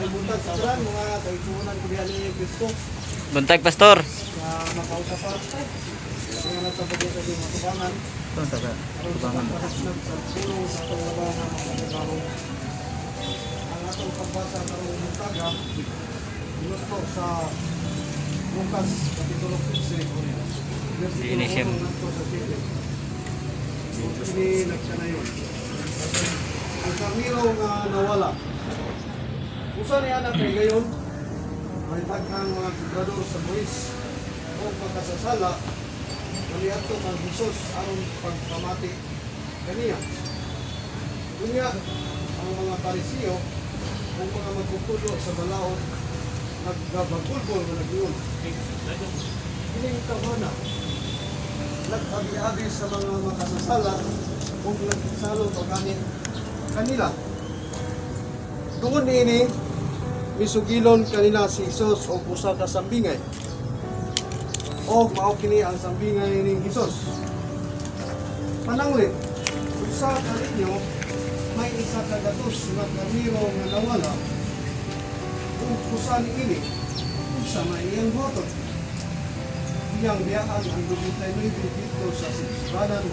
May buntag sa tanan, mga kaigsuonan ko diha ni Kristo Buntag, Pastor. na makausap pa. Nga nagtabagay sa iyong matubangan. Aron sa pagpahasnag sa pulong sa atong labang nga mga. Ang atong pagbasa karong buntaga, ginusto sa Lucas Kapitulo 15, versikulo Ini siya. 1 ngadto sa 7. Ug kini nagkanayon. Ang karniro nga nawala. Usa niya na kay gayon, may daghang mga kubrador sa buwis o pagkasasala kaniadto kang Hesus aron pagpamati kaniya. Unya, ang mga Parisiyo o mga magtutudlo sa balaod naggabagulbol nga nag-ingon, "Kining tawhana nag-abi-abi sa mga makasasala ug nagsalo pa gani kanila." Tungod niini, misugilon kanila si Hesus og usa ka sambingay. Og mao kini ang sambingay ning Hesus. "Pananglit, usa kaninyo may isa ka gatos nga karniro nga nawala, ug usa niini, unsa may iyang buhaton? Iyang biyaan ang 99 didto sa sibsibanan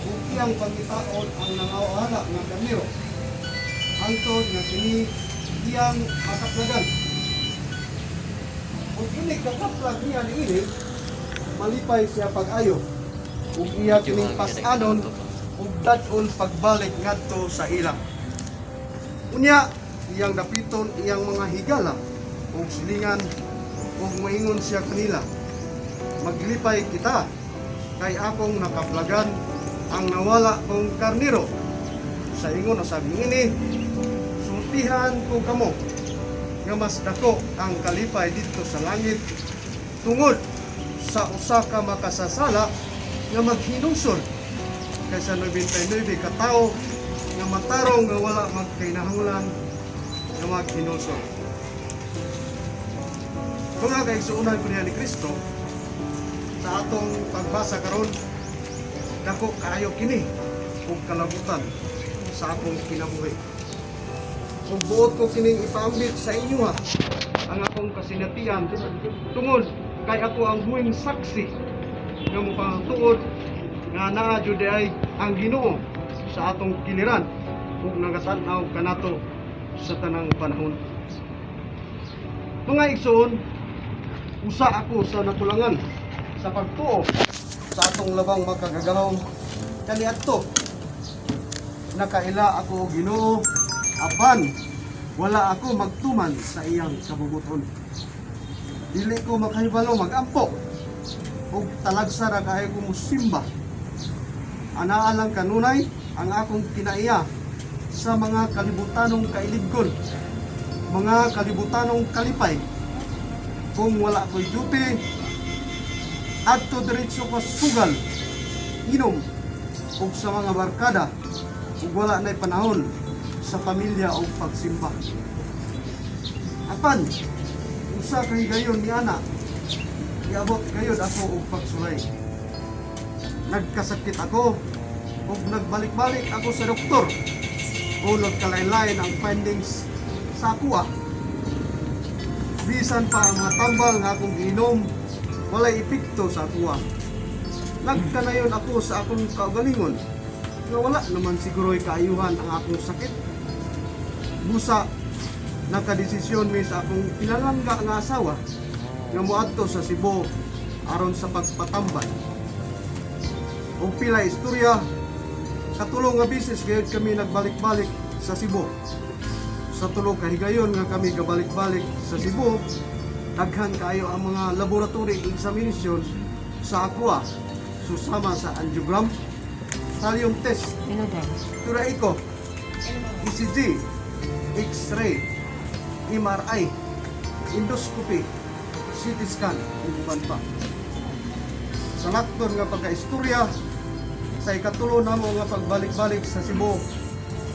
ug iyang pangitaon ang nangawala nga karniro hangtod nga kini iyang makaplagan. Ug inig kakaplag niya niini, malipay siya pag-ayo ug iya kining pas-anon ug dad-on pagbalik ngadto sa ila. Unya iyang dapiton iyang mga higala ug silingan ug moingon siya kanila, 'Maglipay kita kay akong nakaplagan ang nawala kong karniro.' Sa ingon usab niini, sultihan ko kamo nga mas dako ang kalipay didto sa langit tungod sa usa ka makasasala nga maghinulsol kaysa 99 ka tawo nga matarong nga wala magkainahanglan nga maghinulsol." Mga kaigsuonan ko niya ni Kristo, sa atong pagbasa karon, dako kaayo kini ug kalabutan sa akong kinabuhi. Ug buot ko kining ipaambit sa inyo ha, ang akong kasinatian tungod kay ako ang buhing saksi nga mopangtuod nga naa jud ay ang Ginoo sa atong kiliran ug nagatan-aw kanato sa tanang panahon. Mga igsoon, usa ako sa nakulangan sa pagtuo sa atong Labang Makagagahom kaniadto. Nakaila ako og Ginoo apan wala ako magtuman sa iyang kabubuton. Dili ko makahibalo magampo ug talagsa ra kaayo ko musimba. Anaa lang kanunay ang akong kinaiya sa mga kalibutanong kailibgon, mga kalibutanong kalipay. Kung wala ko'y duty, adto diretso ko sugal, inom, ug sa mga barkada, ug wala na'y panahon sa pamilya o pagsimba. Apan, usa ka higayon ni ana, iabot gayod ako og pagsulay. Nagkasakit ako ug nagbalik-balik ako sa doktor. Hulot kalain-lain ang findings sa akoa. Bisan pa ang mga tambal nga akong giinom, walay epekto sa akoa. Nagkanayon ako sa akong kaugalingon nga wala naman siguro'y kaayuhan ang akong sakit. Busa, nakadesisyon mi sa akong pinalangga nga asawa nga moadto sa Cebu aron sa pagpatambal. Og pila istorya, katulo nga beses gayud kami nagbalik-balik sa Cebu. Sa tulo ka higayon nga kami gabalik-balik sa Cebu, daghan kaayo ang mga laboratory examination sa akoa, susama sa angiogram, thallium test, turaiko, ECG, X-ray, MRI, endoscopy, CT scan, ug uban pa. Sa lakton nga pagkaistorya, sa ikatulo namo nga pagbalik-balik sa Cebu,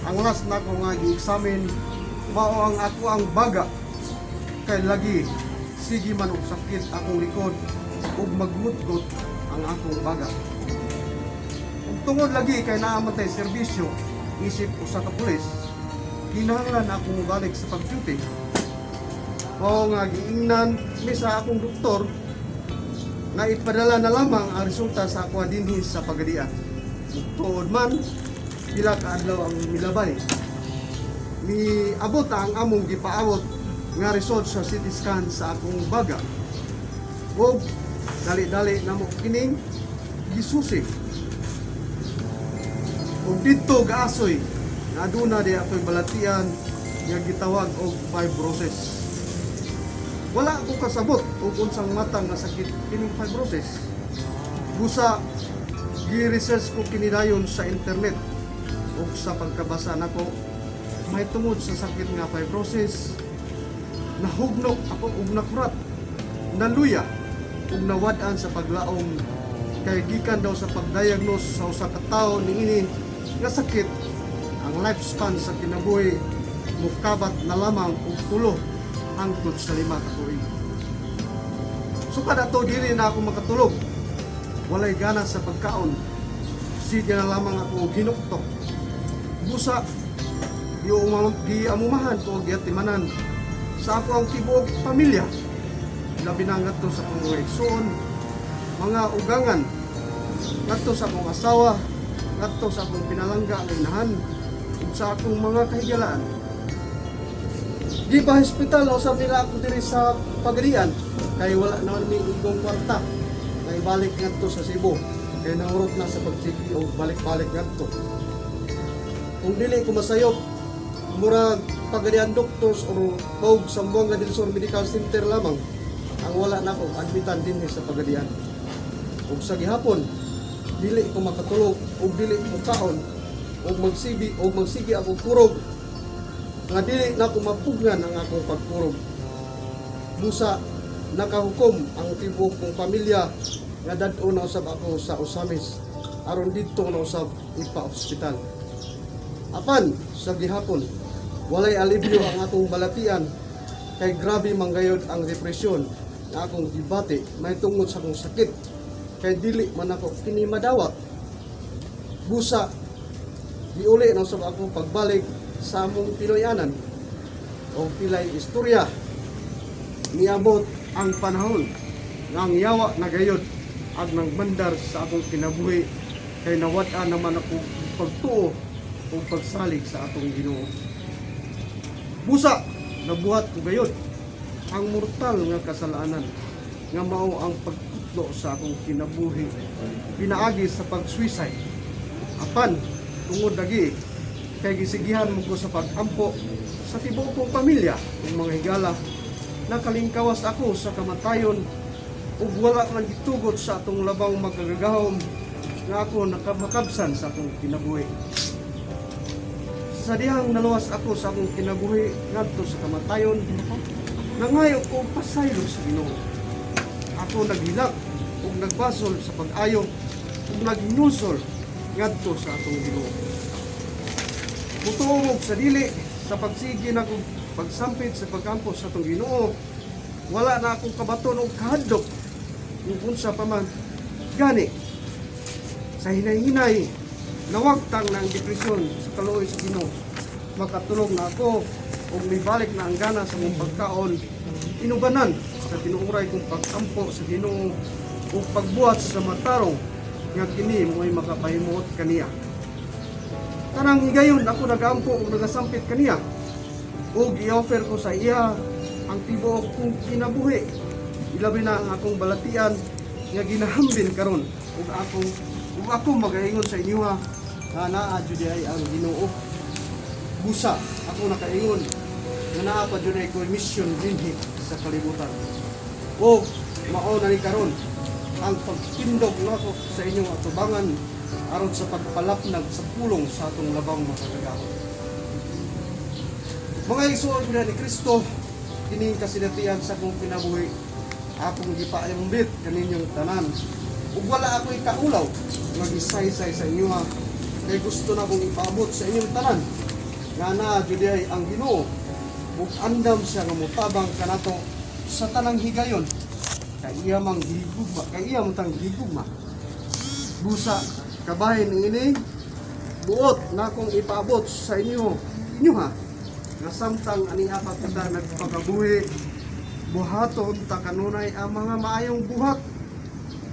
ang last nako nga gi-examine mao ang ako ang baga kay lagi sige man og sakit akong likod ug magmutgot ang akong baga. Ug tungod lagi kay naa man tay serbisyo isip usa ka pulis, kinahanglan ako mobalik sa pag-duty. Mao nga giingnan mi sa akong doktor nga ipadala na lamang ang resulta sa ako dinhi sa Pagadian. Tuod man, pila ka adlaw ang milabay. Miabot ang among gipaabot nga result sa CT scan sa akong baga. Og dali-dali namo kining gisusi. Ug didto gaasoy nga aduna di ako'y balatian nga gitawag og fibrosis. Wala ko kasabot og unsang matang nga sakit kining fibrosis. Busa gi-research ko kini dayon sa internet, ug sa pagkabasa nako mahitungod sa sakit nga fibrosis, nahugnok ako og nakurat, naluya ug nawad-an sa paglaom, kay gikan daw sa pagdiagnose sa usa ka tawo niini nga sakit, ang lifespan sa kinabuhi mukabat na lamang og 3 hangtod sa 5 ka tuig. Sukad ato, dili na ako makatulog. Walay gana sa pagkaon. Sige na lamang ako og hinuktok. Busa, giamumahan ko og giatimanan sa ako ang tibuok pamilya. Labi na ngadto sa akong mga igsoon, mga ugangan, ngadto sa akong asawa, ngadto sa akong pinalangga nga inahan, ug sa akong mga kahigalaan. Di ba hospital usab nila ako diri sa Pagadian kay wala naman mi igong kwarta nga ibalik ngadto sa Cebu, kay nangurot na sa pagsigi og balik-balik ngadto. Kung dili ko masayop, murag Pagadian Doctors or og Zamboanga del Sur Medical Center lamang ang wala na akong admitan dinhi sa Pagadian. Ug sa gihapon, dili ko makatulog ug dili ko kaon ug magsigi ako kurog nga dili na ko mapugngan ang akong pagkurog. Busa nakahukom ang tibuok kong pamilya nga dad-on na usab ako sa Ozamiz aron didto na usab ipa-ospital. Apan sa gihapon, walay alibyo ang akong balatian kay grabe manggayod ang depresyon nga akong gibati mahitungod sa akong sakit, kay dili man ako kini madawat. Busa giuli na usab ako pagbalik sa among Pinoyanan o pilay istorya. Niabot ang panahon nga ang yawa na gayod ag nagmandar sa akong kinabuhi kay nawad-an naman ako pagtuo o pagsalig sa atong Ginoo. Busa nabuhat ko gayod ang mortal nga kasalanan nga mao ang pagkutlo sa akong kinabuhi pinaagi sa pag-suicide. Apan tungod lagi kay gisigihan mo ko sa pag-ampo sa tibuok kong pamilya ug mga higala, nakalingkawas ako sa kamatayon ug wala man gitugot sa atong Labang Makagagahom nga ako nakamakabsan sa akong kinabuhi. Sa dihang naluwas ako sa akong kinabuhi ngadto sa kamatayon, nangayo ko og pasaylo sa Ginoo. Ako naghilak ug nagbasol sa pag-ayo ug naghinulsol ngadto sa atong Ginoo. Mutuo sa dili, sa pagsigi na kong pagsampit sa pag-ampo sa atong Ginoo, wala na akong kabaton og kahadlok ug unsa pa man gani. Sa hinay-hinay, nawagtang na ang depresyon sa kaluoy sa Ginoo. Makatulog na ako ug mibalik na ang gana sa akong pagkaon, inubanan sa tinuuray kong pag-ampo sa Ginoo ug pagbuhat sa matarong nga kini mo'y makapahimuot kaniya. Tanang higayon ako nagaampo ug nagasampit kaniya ug i-offer ko sa iya ang tibuok kong kinabuhi, ilabi na ang akong balatian nga ginahambin karon, ug ako magaingon sa inyo ha nga naa jud ay ang Ginoo. Busa ako nakaingon nga naa pa jud ay ko'y mission dinhi sa kalibutan, ug mao na ni karon ang pagtindog nako sa inyong atubangan aron sa pagpalapnag sa pulong sa atong Labang Makagagahom. Mga igsoon ko ni Kristo, kining kasinatian sa akong kinabuhi akong gipaambit kaninyong tanan. Ug wala ako'y kaulaw nga gisaysay sa inyo ha, kay gusto na akong ipaabot sa inyong tanan nga naa jud ay ang Ginoo ug andam siya nga motabang kanato sa tanang higayon kay iya mang gihigugma, kay iya man tang gihigugma. Busa kabahin ini buot na akong ipaabot sa inyo inyo ha nga samtang ania pa kita nagpakabuhi. Buhaton ta kanunay ang mga maayong buhat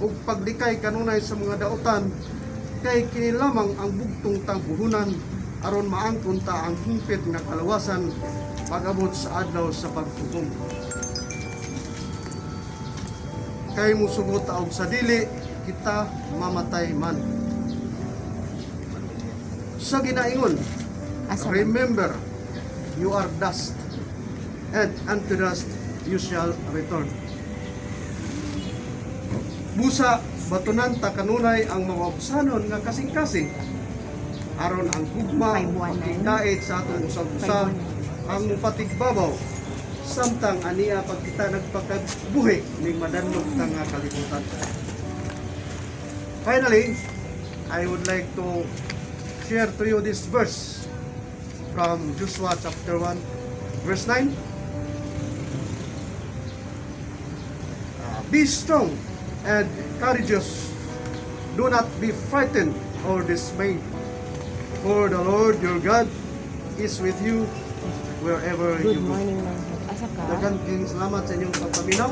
ug paglikay kanunay sa mga dautan, kay kini lamang ang bugtong tagbuhunan aron maangkon ta ang hingpit nga kalawasan pag-abot sa adlaw sa paghukom. Kay musugot ta og sa dili kita mamatay man. Sa ginaingon, Asa man? "Remember, you are dust, and unto dust you shall return." Busa, batunan ta kanunay ang mga obsanon nga kasing-kasing aron ang gugma ug 519. pagkikait sa atong usag-usa ang mupatigbabaw samtang ania pagkita nagpakabuhi ning madanlog ta nga kalibutan. Finally, I would like to share to you this verse from Joshua chapter 1 verse 9. "Be strong and courageous. Do not be frightened or dismayed, for the Lord your God is with you wherever Good you go." morning, ma'am. Asa ka? Daghan kayong salamat sa inyong pagpaminaw.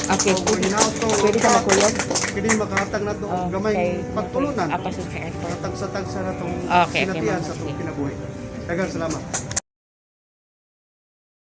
Okay. Ug hinaut Pwede ka magkuyog? kini makahatag nato og gamay pagtulunan. Apa sa airport. Tagsa-tagsa na itong Okay, sinatian ma'am. sa atong Sige. kinabuhi. Daghang salamat.